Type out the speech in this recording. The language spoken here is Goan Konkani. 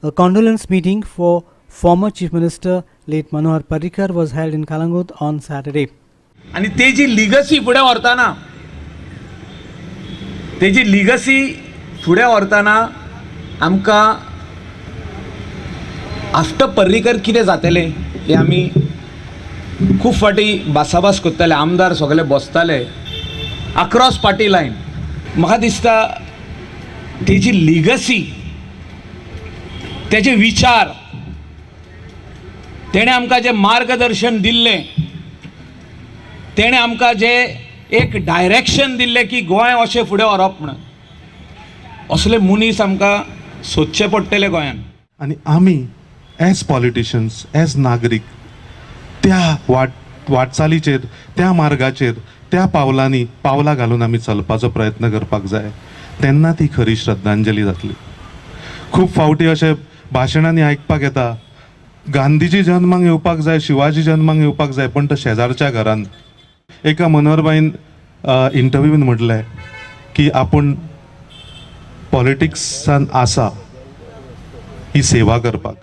A condolence meeting for former Chief Minister late Manohar Parrikar was held in Calangute on Saturday. आनी तेजी लिगसी फुडें व्हरतना, तेजी लिगसी फुडें व्हरतना आमकां आफ्टर पर्रीकर कितें जातलें हें आमी खूब फावटी भासाभास करताले. आमदार सगळे बसताले अक्रॉस पार्टी लायन. म्हाका दिसता तेजी लिगसी, तेजे विचार, तेणें आमकां जें मार्गदर्शन दिल्लें, तेणें आमकां जें एक डायरेक्शन दिल्लें की गोंय अशें फुडें व्हरप म्हणून, असले मनीस आमकां सोदचे पडटले गोंयांत. आनी आमी एज पॉलिटिशन्स, एज नागरीक त्या वाटचालीचेर, त्या मार्गाचेर, त्या पावलांनी पावलां घालून आमी चलपाचो प्रयत्न करपाक जाय. तेन्ना ती खरी श्रद्धांजली जातली. खूब फावटी अशें भाशणांनी आयकपाक येता, गांधीजी जन्माक येवपाक जाय, शिवाजी जन्माक येवपाक जाय, पण तो शेजारच्या घरान. एका मनोहरबाईन इंटरव्यून म्हटलें की आपूण पॉलिटिक्सान आसा ही सेवा करपाक.